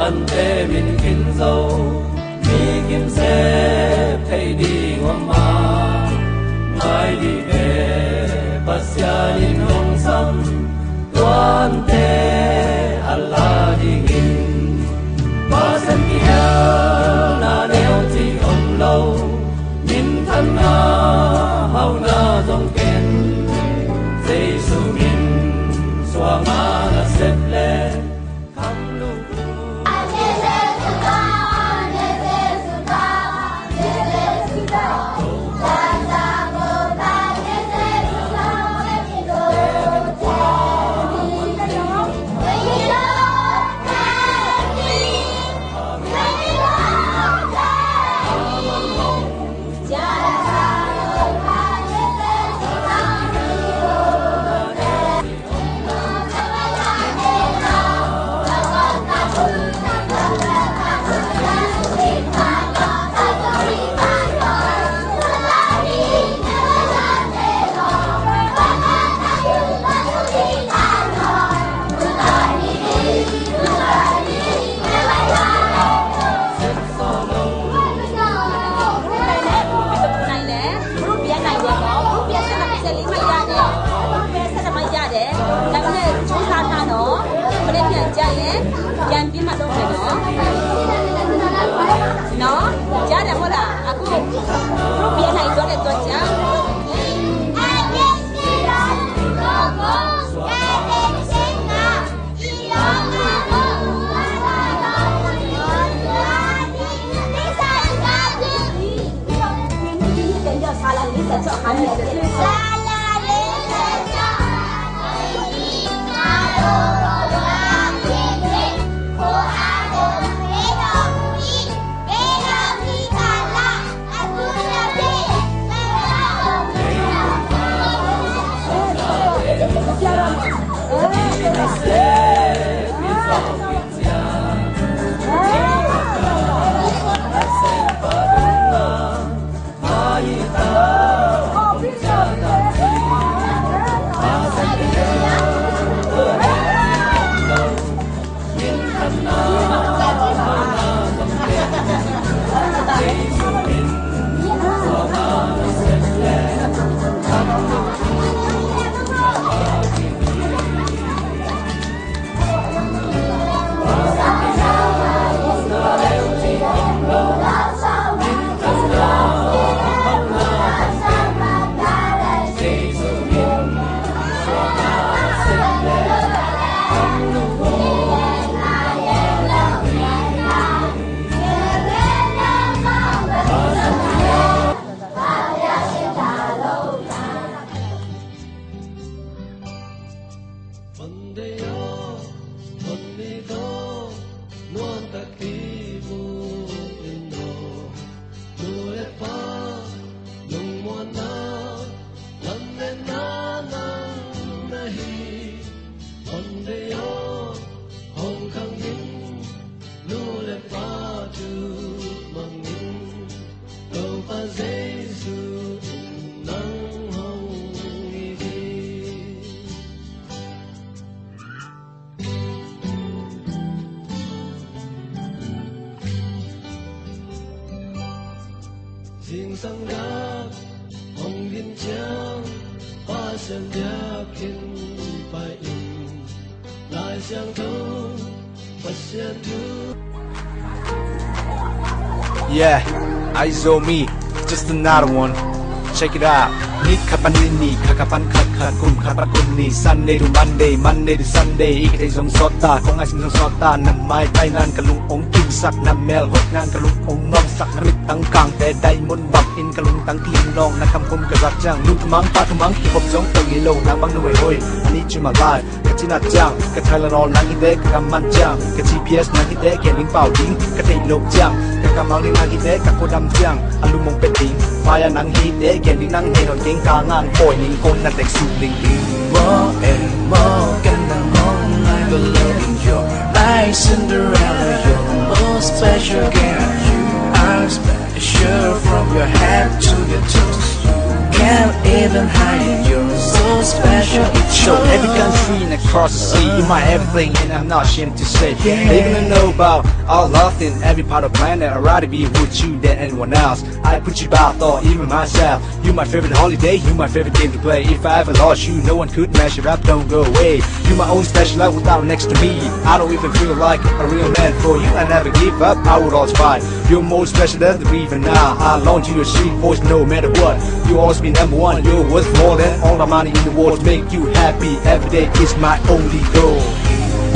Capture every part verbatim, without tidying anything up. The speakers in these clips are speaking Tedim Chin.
Ante min khin zo, mi khin sep thei ding om a, ngai dih ve, Pasian in hong sam, tuante a la dingin. Pasian kihelna neu ci om lo, minthanna hauna zong ken, Jesu min suanga na sep le. Monday aw, Monday tawh, nuamtak i mu in aw. Nu le pa lungmuanna, lametna nang na hi. Monday aw, hong khang in, nu le pa thu mang in. Topa Jesu in nang hong it hi. Zingsang gam hong din ciang, Pasian biakinn pai in. Lai Siangtho, Pasian thu. Yeah, Aizo me, just another one. Check it out. Ni khat pan ni ni, khat khat pan khat khat, kum khat pan kum ni. Sunday to Monday, Monday to Sunday, i ka thei zong sawt ta, kong ai sim zong sawt ta. Na mai tai nan ka lung ong kimsak, na mel hot nan ka lung ong nuamsak, na mit tang kangte diamond bang in ka lung tang kling long, na kam kum ka zak ciang, nu thu mang pa thu mang, ki pop zong tang i lo, nang bang nu hoi hoi. Ani chu ma lai. Ka cina ciang, ka Tylenol nang hi teh, ka kam man ciang, ka G P S nang hi teh, gen ding pau ding, ka theih loh ciang, ka kammal ding nang hi teh, ka khuadam ciang, a lungmong pet ding, fire nang hi teh, gen ding nang heh nawn keng, ka ngan pawi ning, kong na tek suk ling ling. More and more, ken nang hong ngai, believe in you, my Cinderella, you're the most special girl. You are special from your head to your toes. You can Even higher, you're so special. It's so every country and across the sea, you're my everything, and I'm not ashamed to say. They gonna know about our love in every part of planet. I'd rather be with you than anyone else. I put you by thought, even myself. You my favorite holiday, you my favorite game to play. If I ever lost you, no one could measure up. Don't go away. You my own special life without next to me. I don't even feel like a real man for you. I never give up. I would always fight. You're more special than the river now. I long to your sweet voice no matter what. You always be number one. You're worth more than all the money in the world. Make you happy every day is my only goal.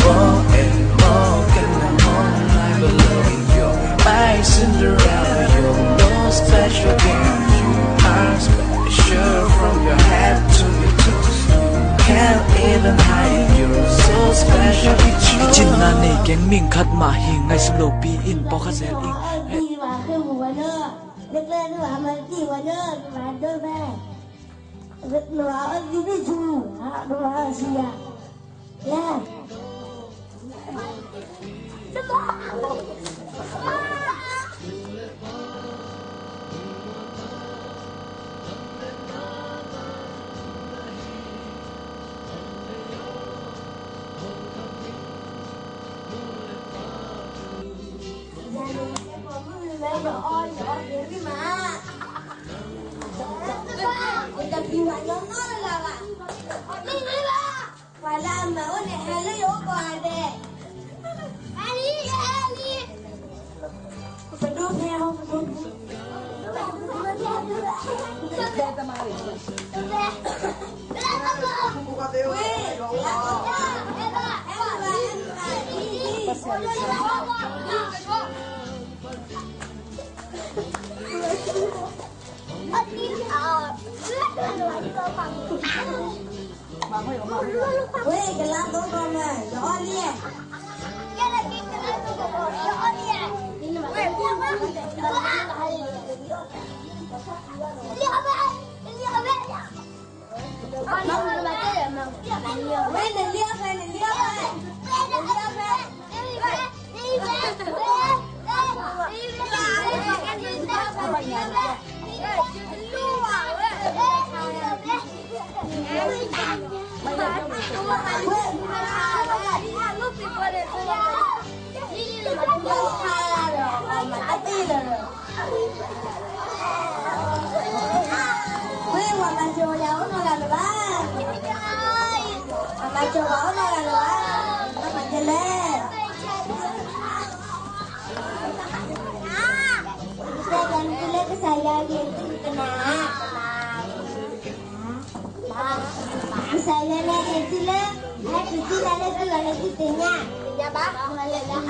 More and more, can I more, I believe in you. My Cinderella, you're no special girl. You are special from your head to your toes. You can't even hide, you're so special. It's you. Cin na nei keng ming khat mah hi, ngaihsut lopi in pawlkhat zel ing. Isaiah ne teti le, hai teti ta le tu le teti tenya.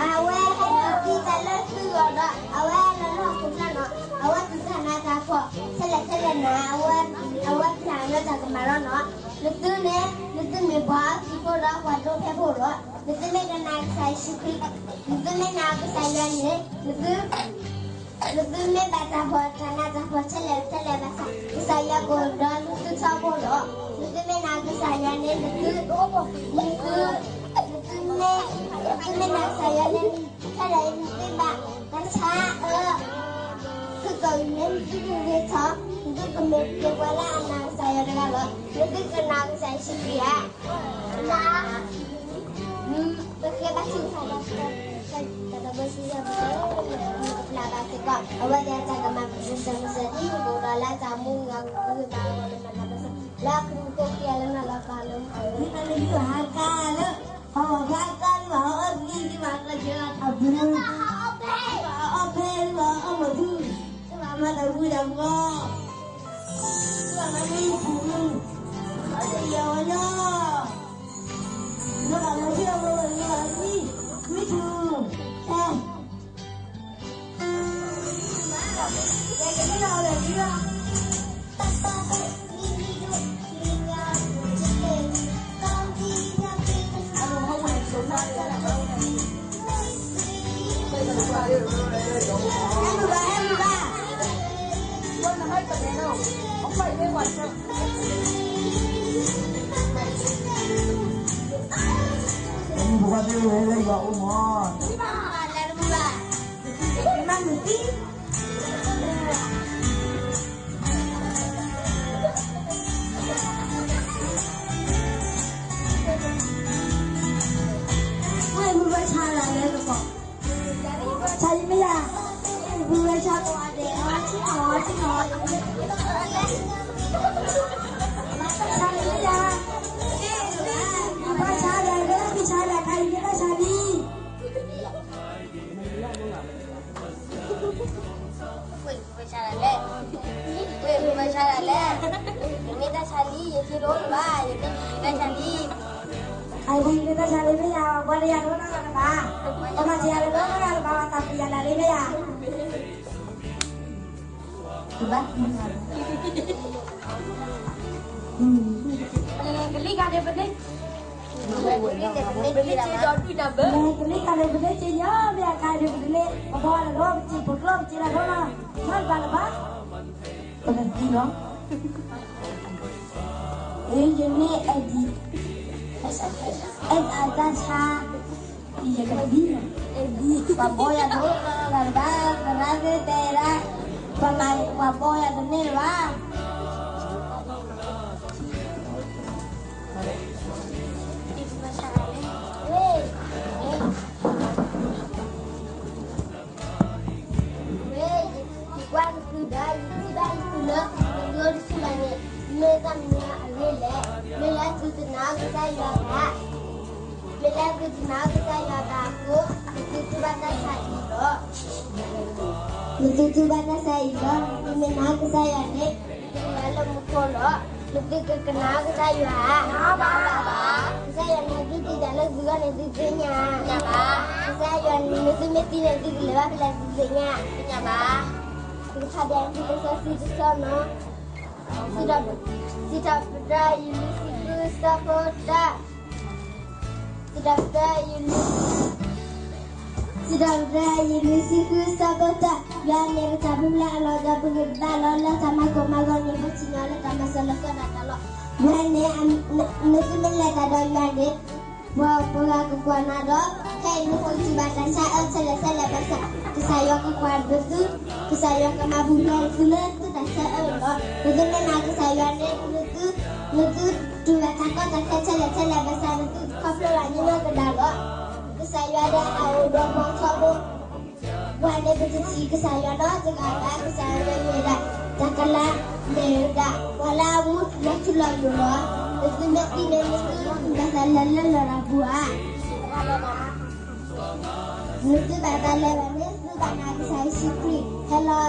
Awe hai teti ta le tu lo da. Awe lo lo ku na no. Awe tu ta na ta ko. Sele sele na awe, awe ta na ta ko ma lo no. Lu tu ne, lu tu mi ba tu ko da kwa do pe bo lo. Lu tu me ka na sai shukri. Lu tu me na ku sai ya ne. Lu tu Lutumi bata hota na ta hota le tele bata. Isaiah godo lutu ta godo. Lutumi na Isaiah ne lutu. Lutu. Lutumi. Lutumi na Isaiah ne. Tele lutu ba. Bata eh. Kuko ne lutu lutu ta. Lutu kumi kuko la na Isaiah ne lo. Lutu na Isaiah shibia. ချလာလဲတော့ချာကြီးမရဘူးပဲချတော့တယ်ဟာချစ်တော်ချစ်တော်ချာကြီးမရဘာချာလဲလဲချာလဲခိုင်နေတာချာကြီး ဝေးဝေးချာလာလဲဝေးဝေးချာလာလဲယမင်းတချာလီယမင်းတို့ပါယမင်းတချာလီအဲဝင်တချာလီမရဘူးဘာလဲရတော့တော့ပါဘာချာလဲတော့တော့ပါတာပြရလာလေမရဘူးဘာကလေးကလည်းပနေ Beli cedok duit dah ber. Beli kalau beli cedok biar kali beli. Bawa lo beli buku beli lah. Mana bala ba? Berhenti lo. Eh, ini Edi. Eh, ada sa. Iya, Edi. Edi. Bawa ya dulu, bala ba, bala ba, bala ba. Bawa ya dulu, ba. Mututu bata sa ilo, mututu bata sa ilo, mututu bata sa ilo, mututu bata sa ilo, လူသူကကနာကစားယွာကစားယွာနဲ့သူတည်တယ်လို့သူကလည်းသူသိညာကစားယွာနဲ့သူမသိတယ်သူကလည်းကလည်းသူသိညာကပါဒီခါတဲ့သူကစီစီနော်စီတာစီတာပဒရာယူလူစီကစတာ Sidabda yulu. Sidabda yulu siku sabota. Yane bata bula lo da bula da lo la tama ko ma lo ni bati na la tama sa la sa na ta lo. Yane am nusu mele ta do yane. Wa pura ko kwa na do. Kai nusu bata sa o sele sele basa. Kisa yo ko kwa do su. Kisa yo ko ma bula su le su ta sa o lo. Nusu mele na kisa yane nusu nusu. Tura tako ta kecele cele basa nutu koplo la nino kedalo. Kesayuada au do pong sobo. Wale betesi kesayuada segala kesayuada meda. Takala meda. Wala mut matu la yulo. Nutu meti meti basa lele lora bua. Nutu basa lele. Nutu bana kesayuada sikri. Hello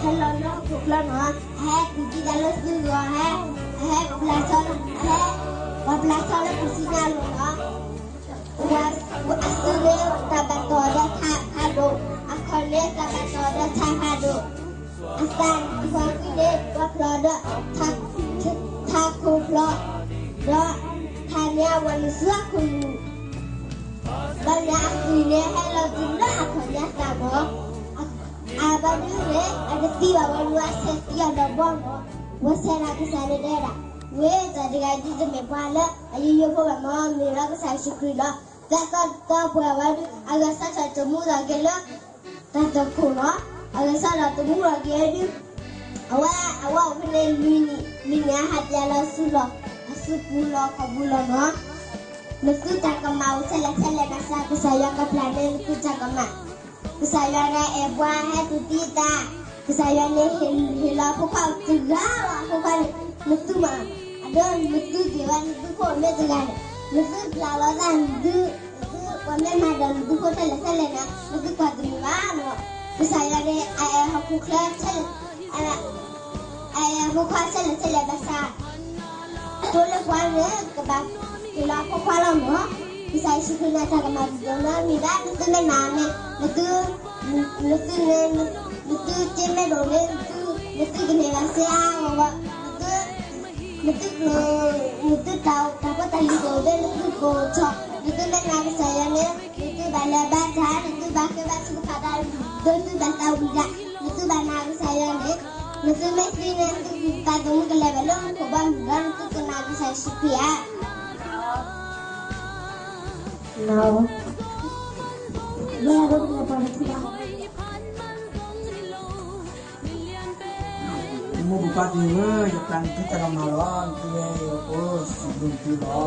hello no kuklo no. He, kuki dalos dulu he. He, belajar he. Wa belajar he kusinya lo he. Wa wa asune tabato da ta kado. Akole tabato da ta kado. Asan wa kide wa plodo ta ta ku plodo. Tanya wa nusua kulu. Banya asune he lo dulu akole tabo. Abadure adati wa wanu aseti ada bono. Wasera kesana dera. We tadi gaji jeme pala ayu yo po mo mira kesa syukri lo. Tata ta pua wadu agasa ta temu lagi lo. Tata kula agasa ta temu lagi adu. Awa awa pene lini lini ahad ya lo sulo. Asu pulo kabulo mo. Nusu takama usele sele kasa kesayuada plane nusu takama. Kesayuada ebwa he tutita. Kesayuada hela pokwa tiga wa pokwa nusu ma. Ado nusu tiga nusu po me tiga. Nusu lalo dan nusu nusu wa me madan nusu po sele sele na nusu kwa tiga no. Kesayuada ae hapukla sele. Ae hapukwa sele sele basa. Tole kwale kaba tula ko kwala mo. Isa isi kuna ta kama dona mi ba nusu me na me nusu nusu me nusu te me do me nusu nusu kine ba se a wa nusu nusu ko nusu ta ta ko ta li ko be nusu ko cho nusu me na me sa ya me nusu ba le ba ta nusu ba ke ba su ka da nusu ba ta wi da. Nusu ba na kisa ya ne. Nusu me si ne nusu ka dum ke le ba lo ko ba mu ba nusu ke na kisa si pia. No. Ya ko ke pa kisa. Mu bu pa ti we ya tan tu ta ma lo tu we yo ko si dum tu lo.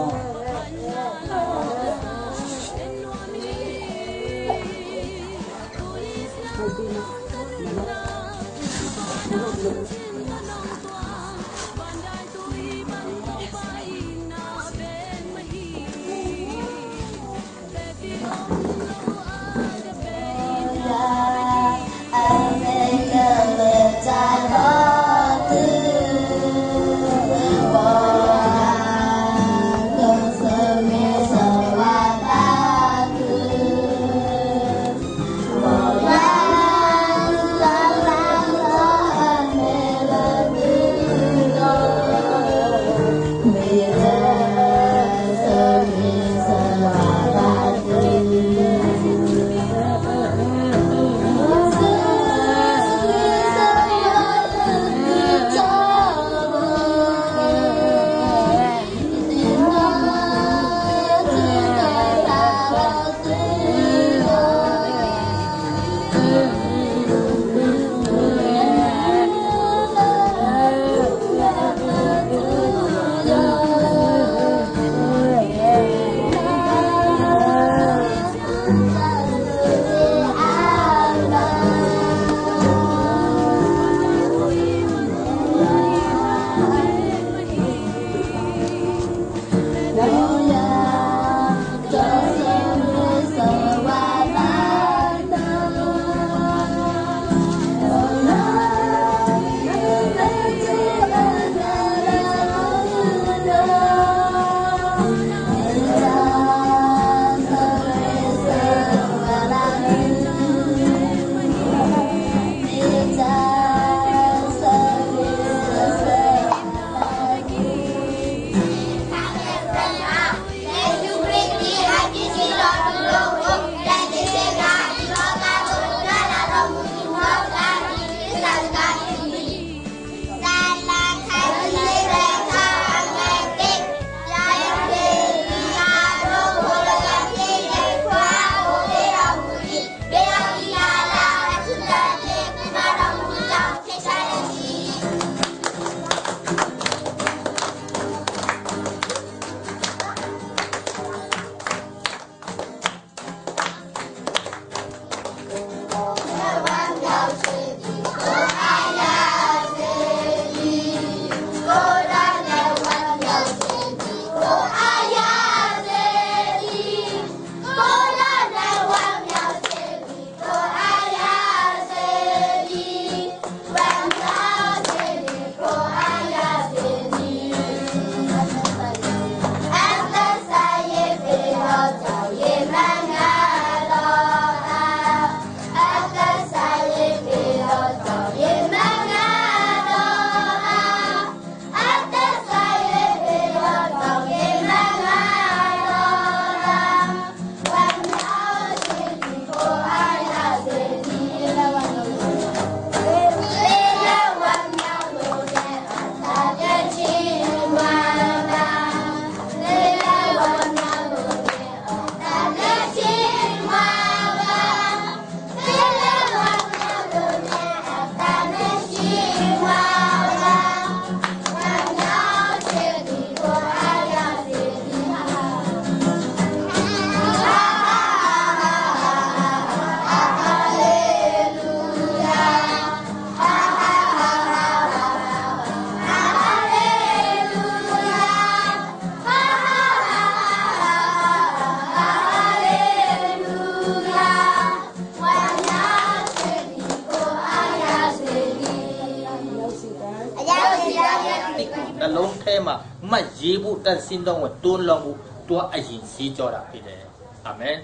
နှလုံးထဲမှာ မှတ်ရေးဖို့ သန့်ရှင်းသောဝတ် သွန်းလောင်းဖို့ သူကအရင်စည်းကြောတာဖြစ်တယ်။ အာမင်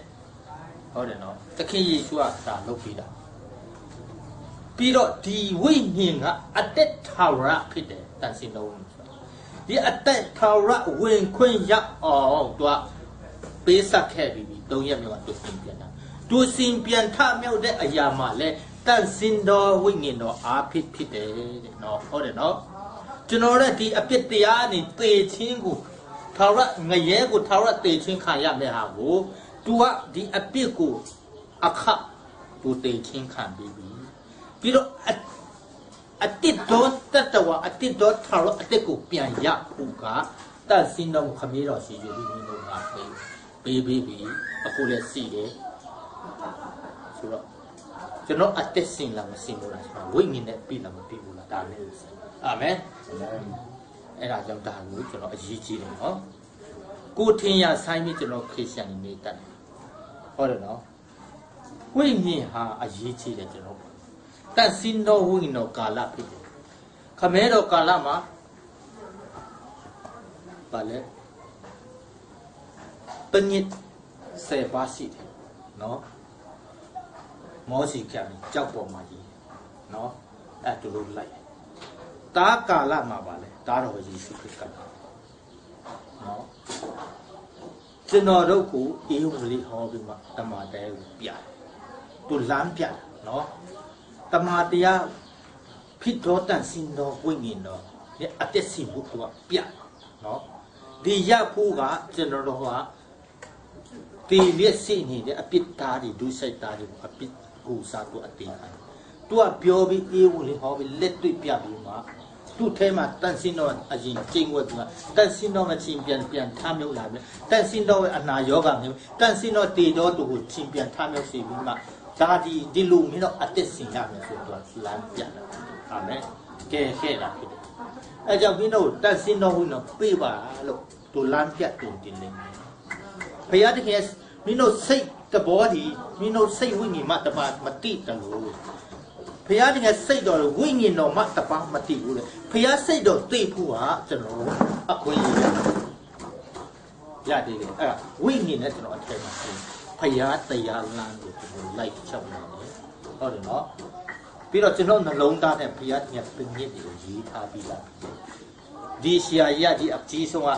။ ဟုတ်တယ်နော်။ သခင်ယေရှုက ဒါလုပ်ပေးတာ။ ပြီးတော့ ဒီဝိညာဉ်က အသက်ထာဝရဖြစ်တယ်။ သန့်ရှင်းသောဝိညာဉ်ဆိုတာ ဒီအသက်ထာဝရဝင်ခွင့်ရအောင် သူကပေးဆပ်ခဲ့ပြီးပြီ။ သုံးရက်မြောက်မှာ သူစင်ပြန်တာ။ သူစင်ပြန်ထမြောက်တဲ့အရာမှာလည်း သန့်ရှင်းသောဝိညာဉ်တော်အားဖြင့်ဖြစ်တယ်တဲ့နော်။ ဟုတ်တယ်နော်။ ကျွန်တော်တို့ဒီအပြစ်တရားကနေသေခြင်းကို ထာဝရငရဲကို ထာဝရသေခြင်းခံရမယ့်ဟာကို သူကဒီအပြစ်ကိုအခသူသေခြင်းခံပြီးပြီ။ ပြီးတော့အ အသစ်သောသတ္တဝါ အသစ်သောထာဝရအသစ်ကိုပြန်ရဖို့က သန့်ရှင်းသောဝိညာဉ် ခမည်းတော် ယေရှုခရစ်တော်က ပေးပေးပြီ။ အခုလည်းရှိတယ်ဆိုတော့ ကျွန်တော်အသက်ရှင်လာမရှင်ဘူးလား၊ ကျွန်တော်ဝိညာဉ်နဲ့ပြည့်လာမပြည့်ဘူးလား၊ ဒါနဲ့ဆိုင်။ အာမင်။ အာမင်။ အဲ့ဒါကြောင့်ဒါကိုကျွန်တော်အရေးကြီးတယ်နော်။ ကိုယ်ထင်ရာဆိုင်ပြီးကျွန်တော်ခရစ်ယာန်နေတတ်တယ်။ ဟုတ်တယ်နော်။ ဝိညာဉ်ဟာအရေးကြီးတယ်ကျွန်တော်။ တန်ဆင်းသောဝိညာဉ်တော်ကာလဖြစ်တယ်။ ခမဲတော်ကာလမှာ ဘာလဲ၊ ပညစ်ဆယ်ပါးရှိတယ်နော်။ မော်စီခံဂြိုဟ်ကပေါ်မှာရေးနော်။ အဲသူတို့လိုက်တယ်။ သားကာလမှာပါလဲ၊ သားတော်ယေရှုခရစ်ကနော်။ ကျွန်တော်တို့ကိုဧဝံဂေလိဟောပြီးမှတမန်တော်ကိုပြတယ်။ သူလမ်းပြတယ်နော်။ တမန်တော်ဖြစ်သောတန်ဆင်းသောဝိညာဉ်တော်ရဲ့အသက်ရှင်မှုကိုပြတယ်နော်။ ဒီရဖို့ကကျွန်တော်တို့က သေလျက်ရှိနေတဲ့အပြစ်သားတွေ၊ ဒုစရိုက်သားတွေကို အပြစ်ကိုယ်စားသူအသေးခံတယ်။ သူကပြောပြီး၊ ဧဝံဂေလိဟောပြီး၊ လက်တွေ့ပြပြီးမှ၊ သူ့ထဲမှာတန်ဆင်းတော်အရင်ကျင့်ဝတ်ပြီးမှ၊ တန်ဆင်းတော်ကရှင်ပြန်ပြန်ထမြောက်လာမယ်။ တန်ဆင်းတော်ရဲ့အနာရောဂါငြိမ်း၊ တန်ဆင်းတော်သေသောသူကိုရှင်ပြန်ထမြောက်စေပြီးမှ၊ ဒါဒီဒီလိုမင်းတို့အသက်ရှင်ရမယ်ဆိုတော့လမ်းပြတာ။ အာမင်။ ကယ်ခဲ့တာဖြစ်တယ်။ အဲကြောင့်မင်းတို့တန်ဆင်းတော်ဝိညာဉ်ပေးပါလို့ သူလမ်းပြတင်တင်နေတယ်။ ဘုရားသခင်မင်းတို့စိတ်တဘောဒီမင်းတို့စိတ်ဝိညာဉ်မှတပါမသိတယ်လို့၊ ဘုရားသခင်စိတ်တော်ဝိညာဉ်တော်မှတပါမသိဘူးလေ။ ဘုရားစိတ်တော်သိဖို့ကကျွန်တော်တို့အခွင့်အရေးရတယ်လေ။ အဲဒါဝိညာဉ်နဲ့ကျွန်တော်အထဲမှာရှိဘုရားတရားလမ်းကိုကျွန်တော်လိုက်လျှောက်နေတယ်။ ဟုတ်တယ်နော်။ ပြီးတော့ကျွန်တော်နှလုံးသားထဲဘုရားသခင်ပညတ်တွေကိုရေးထားပြီးသား။ ဒီဆရာကြီးကဒီအကြီးဆုံးက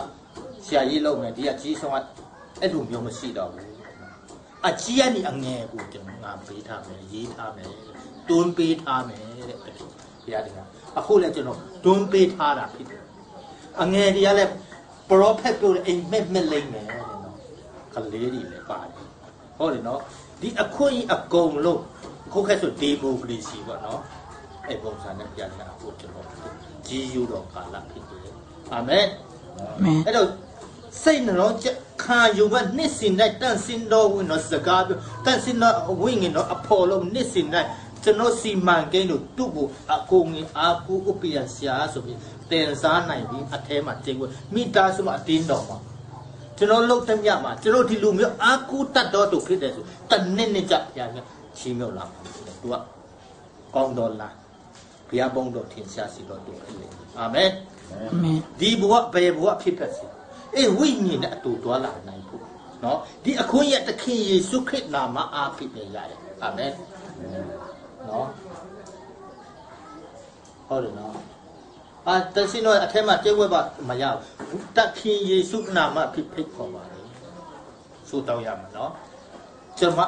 ဆရာကြီးလုပ်မယ်၊ ဒီအကြီးဆုံးကအဲ့လိုမျိုးမရှိတော့ဘူး။ အကြီးကနေအငယ်ကိုကျွန်တော်ငါပေးထားမယ်၊ ရေးထားမယ်၊ တွန်းပေးထားမယ်တဲ့ဘုရားသခင်။ အခုလည်းကျွန်တော်တွန်းပေးထားတာဖြစ်တယ်။ အငယ်တွေကလည်းပရောဖက်ပြောတဲ့အိမ်မက်မက်လိမ့်မယ်တဲ့နော်။ ကလေးတွေလည်းပါတယ်။ ဟုတ်တယ်နော်။ ဒီအခွင့်အရေးအကုန်လုံး၊ အခုခေတ်ဆိုဒီမိုကရေစီပေါ့နော်။ အဲ့ပုံစံနဲ့ပြန်လာဖို့ကျွန်တော်ကြည်ယူတော်ကာလဖြစ်တယ်။ အာမင်။ အာမင်။ အဲ့တော့စိတ်နှလုံးခံယူမှနှစ်စဉ်တိုင်းတန်ဆင်းသောဝိညာဉ်တော်စကားပြော၊ တန်ဆင်းသောဝိညာဉ်တော်အဖော်လို့နှစ်စဉ်တိုင်းကျွန်တော်စီမံကိန်းတို့သူ့ကိုအကိုငင်အားကိုးဥပ္ပယဆရာဆိုပြီးတင်စားနိုင်ပြီး၊ အထဲမှာကျင့်ဝတ်မိသားစုမှာအတင်းတော်မှာကျွန်တော်လုပ်သမျှမှာကျွန်တော်ဒီလူမျိုးအားကိုးတတ်သောသူဖြစ်တယ်ဆို၊ တနေ့နေ့ကျဘုရားကချီးမြှောက်လာမှာဖြစ်တယ်။ သူကကောင်းသောလမ်း၊ ဘုရားဘုန်းတော်ထင်ရှားစေသောသူဖြစ်လိမ့်မယ်။ အာမင်။ အာမင်။ ဒီဘဝဘယ်ဘဝဖြစ်ဖြစ်စေ၊ အဲ့ဝိညာဉ်နဲ့အတူသွားလာနိုင်ဖို့နော်။ ဒီအခွင့်အရေးသခင်ယေရှုခရစ်နာမအားဖြင့်ပဲရတယ်။ အာမင်နော်။ ဟုတ်တယ်နော်။ အာ၊ တန်ဆင်းတော်အထဲမှာကျင့်ဝတ်ပါမရဘူး။ သခင်ယေရှုနာမဖြင့်ဖိတ်ခေါ်ပါတယ်။ ဆုတောင်းရမယ်နော်။ ကျွန်မ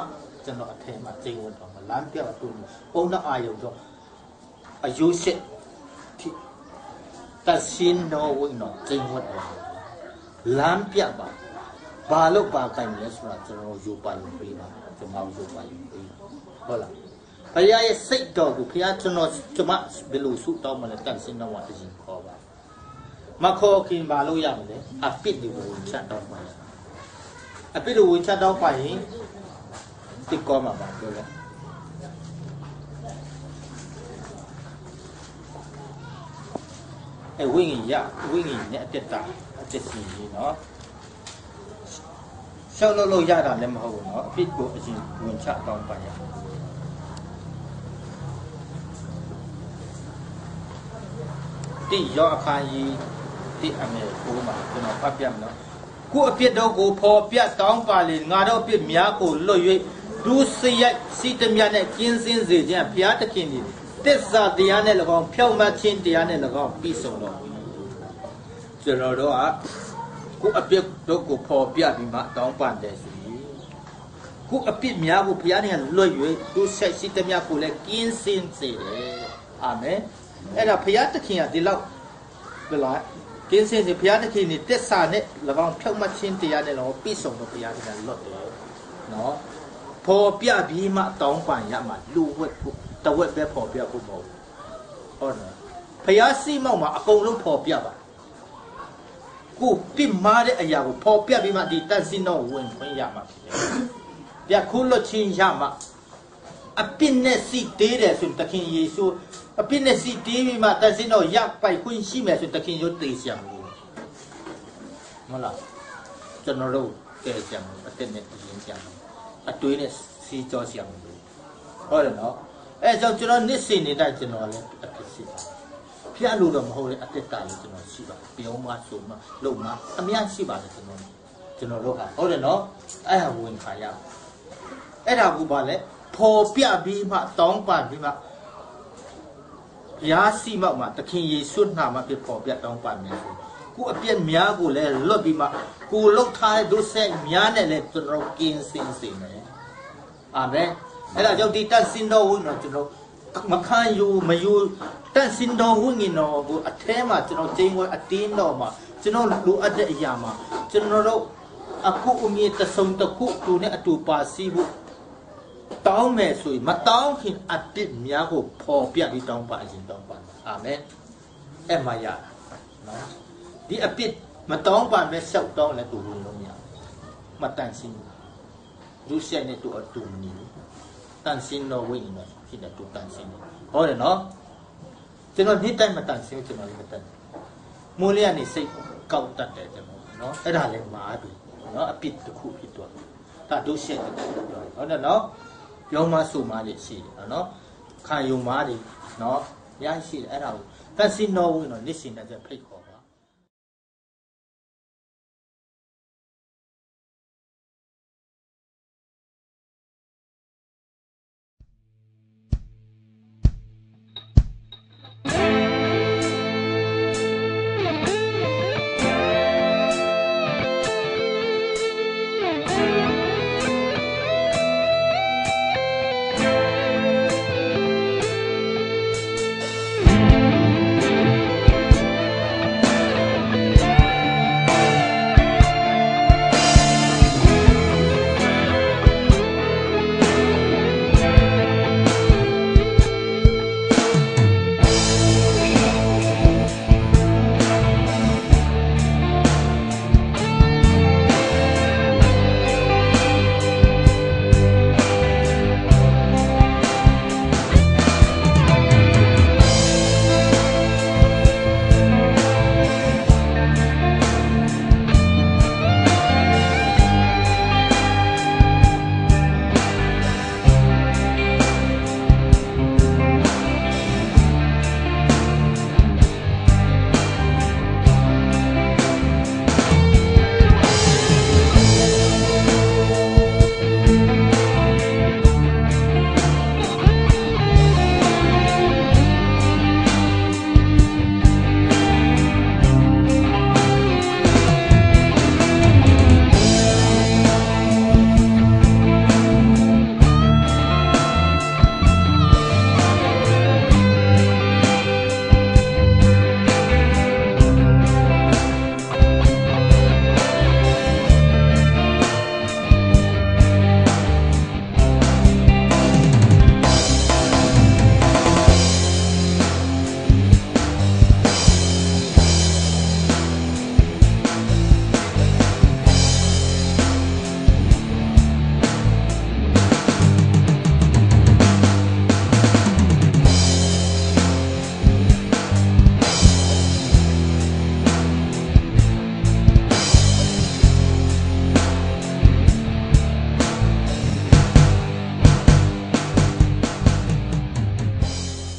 ကျွန်တော်အထဲမှာကျင့်ဝတ်ပါမလား။ လမ်းပြပါ။ သူ့ကိုအုံနောက်အာရုံတော့အယိုးဆက်ထိတန်ဆင်းတော်ဝိညာဉ်တော်ကျင့်ဝတ်ပါလမ်းပြပါ။ ဘာလို့ပါကိုင်လဲဆိုတာကျွန်တော်ယူပါယူပေးပါ။ ကျွန်တော်ယူပါယူပေးပါ။ ဟုတ်လား။ ဘုရားရဲ့စိတ်တော်ကိုဘုရားကျွန်တော်ကျွန်မဘယ်လိုဆုတောင်းမလဲ။ တန်ဆင်းတော်မှာအရင်ခေါ်ပါ။ မခေါ်ခင်ဘာလို့ရမလဲ။ အပြစ်တွေကိုဝင်ချတောင်းပါရ။ အပြစ်တွေဝင်ချတောင်းပါရင်သိကောင်းမှာပါပြောလဲ။ အဲဝိညာဉ်ရဝိညာဉ်နဲ့အသက်တာအသက်ရှင်နေနော်။ ရှောက်လုပ်လို့ရတာလည်းမဟုတ်ဘူးနော်။ အပြစ်ကိုအရင်ဝင်ချတောင်းပန်ရတိယောအခန်းကြီးတစ်အငယ်ကိုမှာကျွန်တော်ဖတ်ပြမယ်နော်။ ကိုယ့်အပြစ်တို့ကိုဖော်ပြတောင်းပန်လေ၊ ငါတို့အပြစ်များကိုလွတ်၍ဒုစရိုက်ရှိသမျှနှင့်ကင်းစင်စေခြင်းဘုရားသခင်သည်သစ္စာတရားနှင့်၎င်းဖြောင့်မတ်ခြင်းတရားနှင့်၎င်းပြီးဆုံးတော်မူ၏။ ကျွန်တော်တို့ကကိုယ့်အပြစ်တို့ကိုဖော်ပြပြီးမှတောင်းပန်တယ်ဆိုရင်ကိုယ့်အပြစ်များကိုဘုရားသခင်လွတ်၍ဒုစရိုက်ရှိသမျှကိုလည်းကင်းစင်စေတယ်။ အာမင်။ အဲ့ဒါဘုရားသခင်ကဒီလောက်ကလာကင်းစင်စေဘုရားသခင်နေသစ္စာနဲ့၎င်းဖြောင့်မတ်ခြင်းတရားနဲ့လောပြီးဆုံးတော့ဘုရားသခင်လွတ်တယ်နော်။ ဖော်ပြပြီးမှတောင်းပန်ရမှာလူဝက်ဖို့တဝက်ပဲဖော်ပြဖို့မဟုတ်ဘူး။ ဟုတ်နော်။ ဘုရားစီမောက်မှာအကုန်လုံးဖော်ပြပါ။ ကိုယ်ပြစ်မှားတဲ့အရာကိုဖော်ပြပြီးမှဒီတန်ဆင်းတော်ဝင်ခွင့်ရမှာဖြစ်တယ်။ ပြန်ခိုးလွတ်ခြင်းရမှာ အပြစ်နဲ့ စီရင်တယ်ဆိုရင် သခင်ယေရှု၊ အပြစ်နဲ့ စီရင်ပြီးမှ သန့်ရှင်းသော ရပိုင်ခွင့်ရှိမယ်ဆိုရင် သခင်ယေရှု သေစရာမလိုဘူး။ ဟုတ်လား။ ကျွန်တော်တို့ ကယ်စရာမလိုဘူး။ အသက်နဲ့ သန့်ရှင်းစရာမလိုဘူး။ အသွေးနဲ့ ဆေးကြောစရာမလိုဘူး။ ဟုတ်တယ်နော်။ အဲဒါကြောင့် ကျွန်တော် နေ့စဉ်နေ့တိုင်း ကျွန်တော်လည်း အပြစ်ရှိပါတယ်။ ဘုရားလိုတော်မဟုတ်တဲ့ အသက်တာလည်း ကျွန်တော်ရှိပါတယ်။ ပြောင်းမှဆိုမှ လုပ်မှ အများကြီးရှိပါတယ် ကျွန်တော်။ ကျွန်တော်တို့ဟာ ဟုတ်တယ်နော်။ အဲ့ဒါ ဝန်ခံရမယ်။ အဲ့ဒါကို ဘာလဲ၊ ဖော်ပြပြီးမှ တောင်းပန်ပြီးမှ ဘုရားဆီမှ သခင်ယေရှုနာမဖြင့် ဖော်ပြတောင်းပန်မယ်ဆိုရင် ကိုယ့်အပြစ်များကိုလည်း လွတ်ပြီးမှ ကိုယ်လုပ်ထားတဲ့ ဒုစရိုက်များနဲ့လည်း ကျွန်တော်တို့ ကင်းစင်စေမယ်။ အာမင်။ အဲ့ဒါကြောင့် ဒီသန့်ရှင်းသောဝိညာဉ်တော် ကျွန်တော် မခံယူ၊ မယူ၊ သန့်ရှင်းသောဝိညာဉ်တော်ကို အထဲမှာ ကျွန်တော် ကျိန်းဝပ်၊ အသင်းတော်မှာ ကျွန်တော် လိုအပ်တဲ့အရာမှာ ကျွန်တော်တို့ အကူအညီ တစ်စုံတစ်ခု သူနဲ့အတူ ပါရှိဖို့ တောင်းမယ်ဆိုရင် မတောင်းခင် အပြစ်များကို ဖော်ပြပြီး တောင်းပန်ရင် တောင်းပန်ပါ။ အာမင်။ အဲ့မှာ ရတာနော်။ ဒီအပြစ် မတောင်းပန်ဘဲ လျှောက်တောင်းလည်း သူဝင်လို့မရဘူး။ မသန့်ရှင်းဘူး။ ဒုစရိုက်နဲ့ သူအတူမနေဘူး။ သန့်ရှင်းသောဝိညာဉ်တော်ရှိတဲ့ သူသန့်ရှင်းတယ်။ ဟုတ်တယ်နော်။ ကျွန်တော် နေ့တိုင်း မသန့်ရှင်းဘူး။ ကျွန်တော်လည်း မသန့်ရှင်းဘူး။ မိုးလေးကနေ စိတ်ကောက်တတ်တယ် ကျွန်တော်နော်။ အဲ့ဒါလည်း မာပြီနော်။ အပြစ်တစ်ခုဖြစ်သွားပြီ။ ဒါ ဒုစရိုက်တစ်ခုဖြစ်သွားပြီ။ ဟုတ်တယ်နော်။ ပြောင်းမှဆိုမှတွေ ရှိတယ်နော်။ ခံယူမှတွေနော်။ ရရှိတယ်။ အဲ့ဒါကို သန့်ရှင်းသောဝိညာဉ်တော် နေ့စဉ်နဲ့ ဖိတ်ခေါ်